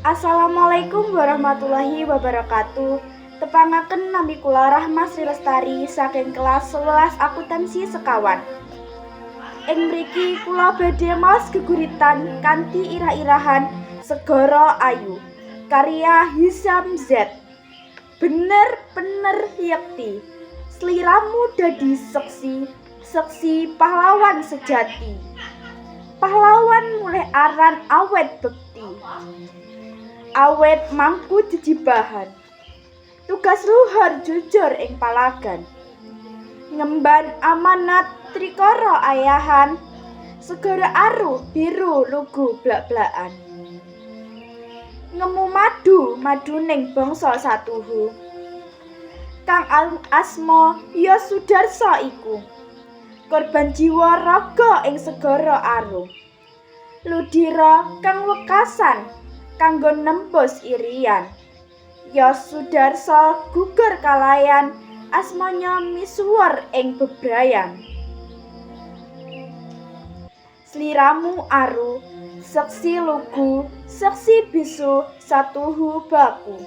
Assalamualaikum warahmatullahi wabarakatuh. Tepangaken, nami kula Rahma Sri Lestari saking kelas 11 Akuntansi sekawan. Ing mriki kula badhe maos geguritan kanthi irah-irahan Segara Ayu karya Hisam Z. Bener pener yekti. Sliramu dadi seksi, seksi pahlawan sejati. Pahlawan mulih aran awet bekti. Awet mangku jejibahan. Tugas luhur jujur ing palagan. Ngemban amanat trikara ayahan. Segara aru biru lugu blak-blakan. Ngemu madu maduning bangsa satuhu. Kang asma Yos Sudarso iku. Korban jiwa raga ing segara aru. Ludira kang wekasan kanggo nembus Irian. Yos Sudarso gugur kalayan, asmanya misuwur ing bebrayan. Sliramu aru, seksi lugu, seksi bisu satuhu baku.